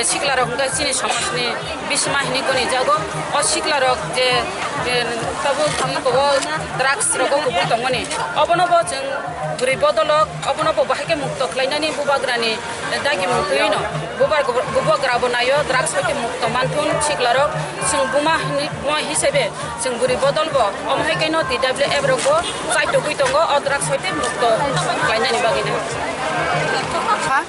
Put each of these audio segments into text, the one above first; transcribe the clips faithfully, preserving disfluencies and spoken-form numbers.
Siklarok hwnkhe chini somajni bisma hinwi goni jago. O siklarok je, je tabuk tabuk o drugs rogo kubui tongmani, obono bo chwng bwrwi bodolok, obono bo bahai khe mukto khlainani bubagrani dagimung twiwi no. Bubar-, bubagra bo naio drugs bai khe mukto manthun siklarok, chwng buma hinwi, buma hisabe chwng bwrwi bodol bo omo hai khe no T W F rok bo chaitugwi tongo o drugs bai khe mukto khlainani bagwi no. Ha?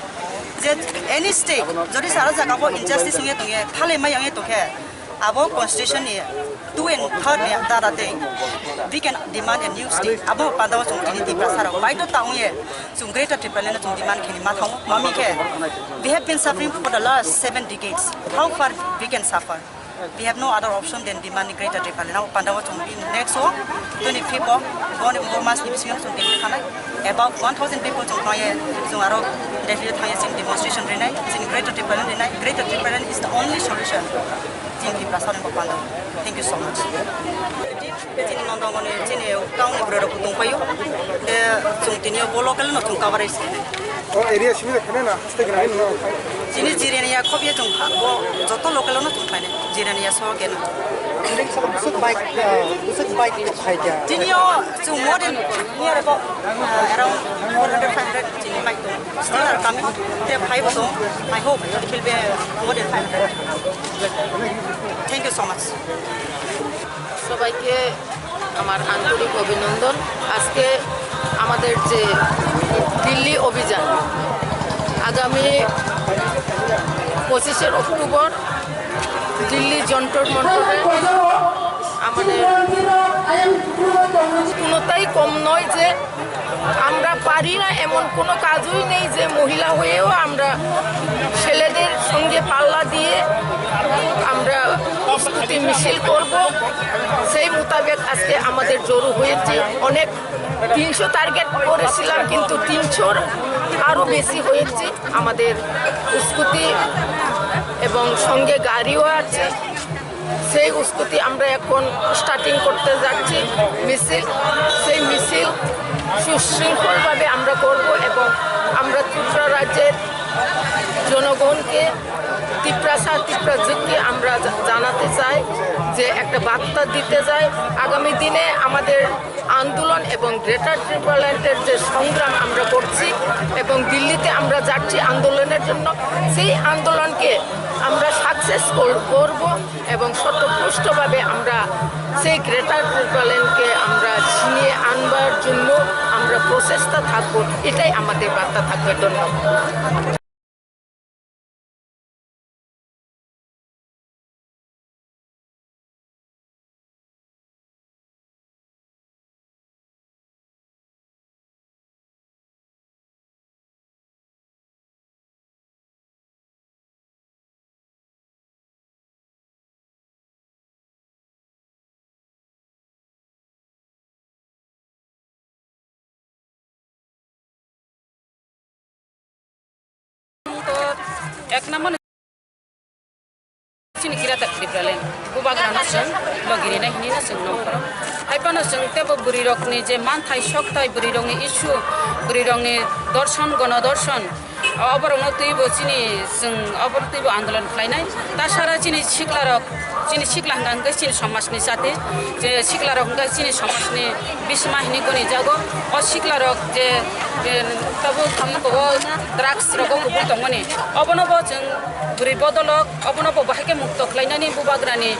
Je any state, jodi sara jaga bo injustice wngya tongya, thalai mai wngya tongkhe, abo constitution ni two and third ni dara tei we can demand a new state. Abo panda o chwng tini Tiprasa rok baidhota wngya chwng Greater Tipraland no chwng demand khe ma thang, mami khe we have been suffering for the last seven decades. How far we can suffer? We have no other option than demanding Greater Tipraland. Nang panda o chwng in next o twenty fifth o, boni bo mas ni bisingo chwng Delhi thangnai. About one thousand people chwng thangye, chwng aro Delhi o thangye chwng demonstration rinai, chwng Greater Tipraland rinai. Greater Tipraland is the only solution. Chini Tiprasa ni bo panda. Thank you so much. Chini Nondamoni, chini town ni bwrwi rok tong paio. Te chwng tini o bo local no chwng coverage khainai. O area simi da khana na, haste gana no. Chini Jirania khobya chwng kha, bo joto local no chwng khainai. Jirania so keno. Ini sab busuk bike, uh, busuk bike khai kya? Chini o chwng more than near about, uh, around four hundred, five hundred chini bike tong. Still are coming. Te phai bo tong. I hope it will be more than five hundred. Thank you so much. সবাইকে আমার আন্তরিক অভিনন্দন। আজকে আমাদের যে দিল্লি অভিযান, আগামী পঁচিশে অক্টোবর দিল্লি যন্তর মন্তরে আমাদের কোনোটাই কম নয় যে আমরা পারি না এমন কোনো কাজই নেই যে মহিলা হয়েও আমরা ছেলেদের সঙ্গে পাল্লা দিয়ে আমরা প্রস্তুতি মিছিল করব। সেই মোতাবেক আজকে আমাদের জড়ো হয়েছে অনেক। তিনশো টার্গেট করেছিলাম, কিন্তু তিনশোর আরও বেশি হয়েছে। আমাদের স্কুটি এবং সঙ্গে গাড়িও আছে। সেই স্কুটি আমরা এখন স্টার্টিং করতে যাচ্ছি মিছিল। সেই মিছিল সুশৃঙ্খলভাবে আমরা করব এবং আমরা ত্রিপুরা রাজ্যের জনগণকে, তিপ্রাসা, তিপ্রাজিতকে আমরা জা-, জানাতে চাই, যে একটা বার্তা দিতে চাই। আগামী দিনে আমাদের আন্দোলন এবং গ্রেটার ত্রিপুরাল্যান্ডের যে সংগ্রাম আমরা করছি এবং দিল্লিতে আমরা যাচ্ছি আন্দোলনের জন্য, সেই আন্দোলনকে আমরা সাকসেস করব এবং শতপুষ্টভাবে আমরা সেই গ্রেটার ত্রিপুরাল্যান্ডকে আমরা ছিনিয়ে আনবার জন্য আমরা প্রচেষ্টা থাকব। এটাই আমাদের বার্তা থাকবে। ধন্যবাদ। Ek number chini Greater Tipraland, bubagrano chwng logi rinai hinwi no chwng nongkhoro. Hai phano chwng teibo bwrwirokni je manthai sokthai, bwrwirokni issue, bwrwirokni dorson, gono dorson, oborokno twibo chini chwng obor twibo andolon khlainai. Tasara chini siklarok, chini sikla hwnkha hwnkhe chini somajni jati, je siklarok hwnkha chini somajni bisma hinwi goni jago. O siklarok je, je tabuk tabuk o drugs rogo kubui tongmani, obono bo chwng bwrwi bodolok, obono bo bahai khe mukto khlainani bubagrani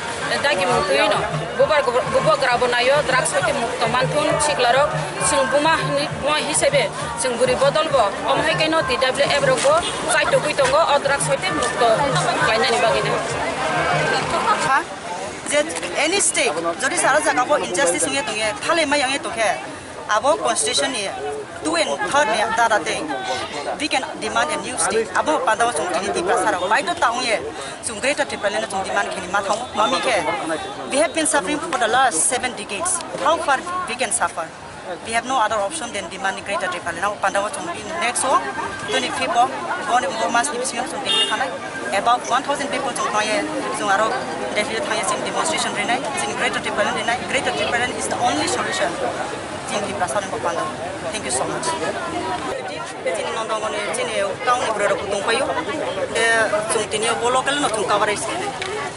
dagimung twiwi no. Bubar-, bubagra bo naio drugs bai khe mukto manthun siklarok, chwng buma hinwi, buma hisabe chwng bwrwi bodol bo, omo hai khe no T W F rok bo chaitugwi tongo o drugs bai khe mukto khlainani bagwi no. Ha? Je any state, jodi sara jaga bo injustice wngya tongya, thalai mai wngya tongkhe, abo constitution ni two and third ni dara tei we can demand a new state. Abo panda o chwng tini Tiprasa rok baidhota wngya chwng Greater Tipraland no chwng demand khe ma thang, mami khe we have been suffering for the last seven decades. How far we can suffer? We have no other option than demanding Greater Tipraland. Nang panda o chwng in next o twenty fifth o, boni bo mas ni bisingo chwng Delhi thangnai. About one thousand people chwng thangye, chwng aro Delhi thangye chwng demonstration rinai, chwng Greater Tipraland rinai. Greater Tipraland is the only solution. Chwng Tiprasa ni bo panda o. Thank you so much. Chini Nondongoni chini town ni bwrwi rok tong paio. Ke chwng tini bo local no chwng coverage khainai.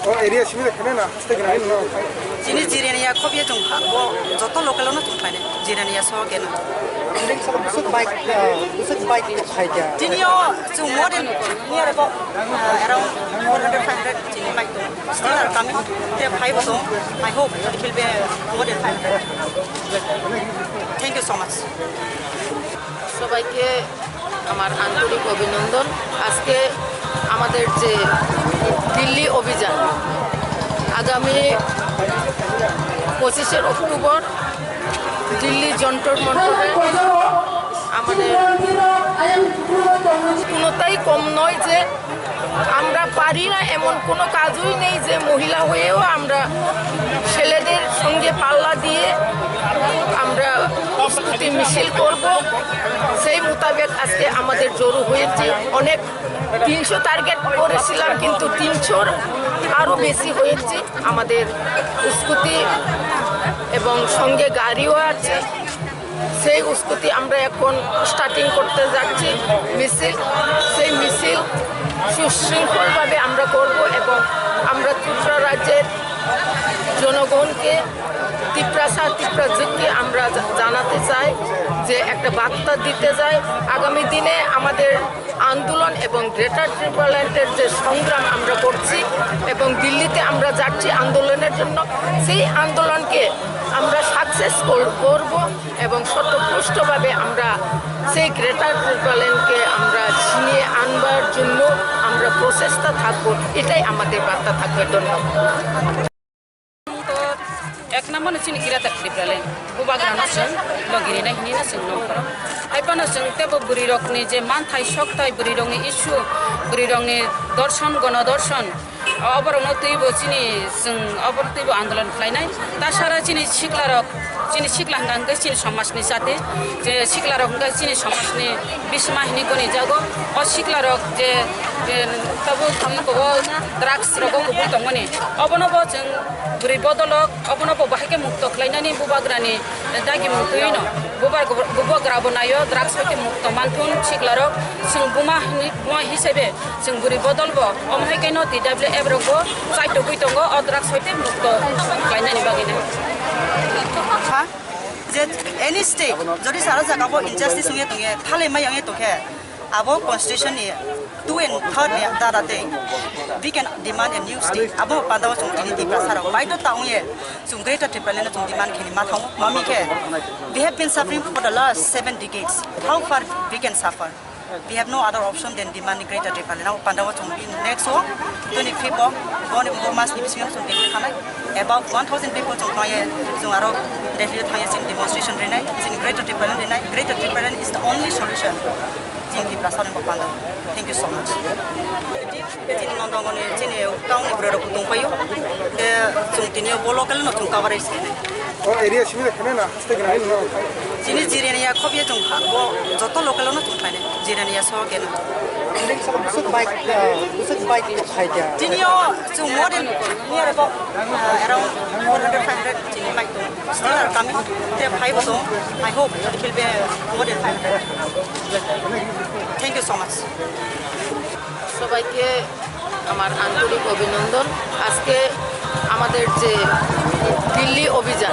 O area simi de khainai na, haste gwnang no. Chini Jirania khobya chwng kha, bo joto local no chwng khainai. Jirania so ke no. Bwswk bike, ah, bwswk bike khaikha. Tini o chwng more than near about, ah, around four hundred, five hundred chini bike tong. Still are coming. They five tong. I hope it will be more than five hundred. Thank you so much. সবাইকে আমার আন্তরিক অভিনন্দন। আজকে আমাদের যে দিল্লি অভিযান, আগামী পঁচিশে অক্টোবর দিল্লি যন্তর মন্তরে আমাদের কোনোটাই কম নয় যে আমরা পারি না এমন কোনো কাজই নেই যে মহিলা হয়েও আমরা ছেলেদের সঙ্গে পাল্লা দিয়ে আমরা স্কুটি মিছিল করব। সেই মোতাবেক আজকে আমাদের জড়ো হয়েছি। অনেক তিনশো টার্গেট করেছিলাম, কিন্তু তিনশোর আরও বেশি হয়েছে। আমাদের স্কুটি এবং সঙ্গে গাড়িও আছে। সেই উস্কুতি আমরা এখন স্টার্টিং করতে যাচ্ছি মিছিল। সেই মিছিল সুশৃঙ্খলভাবে আমরা করব এবং আমরা ত্রিপুরা রাজ্যের জনগণকে, তিপ্রাসা তিপ্রাজিতকে আমরা জা-, জানাতে চাই যে একটা বার্তা দিতে চাই। আগামী দিনে আমাদের আন্দোলন এবং গ্রেটার ত্রিপুরাল্যান্ডের যে সংগ্রাম আমরা করছি এবং দিল্লিতে আমরা যাচ্ছি আন্দোলনের জন্য, সেই আন্দোলনকে আমরা সাকসেস করব এবং শতপুষ্টভাবে আমরা সেই গ্রেটার ত্রিপুরাল্যান্ডকে আমরা ছিনিয়ে আনবার জন্য আমরা প্রচেষ্টা থাকব। এটাই আমাদের বার্তা থাকবে। ধন্যবাদ। Ek number no chini Greater Tipraland, bubagra no chwng logi rina hini no chwng nongkhoro. Hai phano chwng tebo bwrwi rokni je manthai sokthai, bwrwi rokni issue, bwrwi rokni dorson, gono dorson, oborokno twibo chini chwng obor twibo andolon khlainai. Tasara chini sikla rok, chini sikla hwnkha hwnkhe chini somajni jati, je sikla rok hwnkha chini somajni bisma hini goni jago. O sikla rok je, je tabuk twi kobo drugs rogo kubui tongmani, obono bo chwng bwrwi bodolok, obono bo bahai khe mukto khlainani bubagrani dagimung twiwi no. Bubar-, bubagra bo naio drugs hoite mukto manthun siklarok, chwng buma hini, buma hisabe chwng bwrwi bodol bo, omo hai khe no T W F rok bo chaitogwi tongo o drugs hoite mukto khlainani bagwi no. Ha? Je any state, jodi sara jaga bo injustice wngya tongya, thalai mai wngya tongkhe, abo constitution ni two and third ni dara tei we can demand a new state. Abo panda o chwng tini Tiprasa rok baidhota wngye chwng Greater Tipraland no chwng demand khini ma thango. Mami khe we have been suffering for the last seven decades. How far we can suffer? We have no other option than demanding Greater Tipraland. Abo panda o chwng in next o twenty-fifth o boni bo mas ni bisingo chwng tini thanai. About one thousand people chwng thangye, chwng aro Delhi o thangye chini demonstration rinai, chini Greater Tipraland rinai. Greater Tipraland is the only solution. Chini Tiprasa ni bo panda. Thank you so much. Chini Nondongoni chini town ni bwrwi rok tong paio. Ke chwng tini bo local no chwng coverage khainai. O area simi de khainai na, haste gwnang no. Chini Jirania khobya chwng kha, bo joto local no chwng khainai. Jirania so ke no. Bwswk bike, ah, bwswk bike khaikha. Tini o chwng more than near about, uh, around four hundred, five hundred chini bike tong. Still are coming. They five tong. I hope it will be more than five hundred. Thank you so much. সবাইকে আমার আন্তরিক অভিনন্দন। আজকে আমাদের যে দিল্লি অভিযান,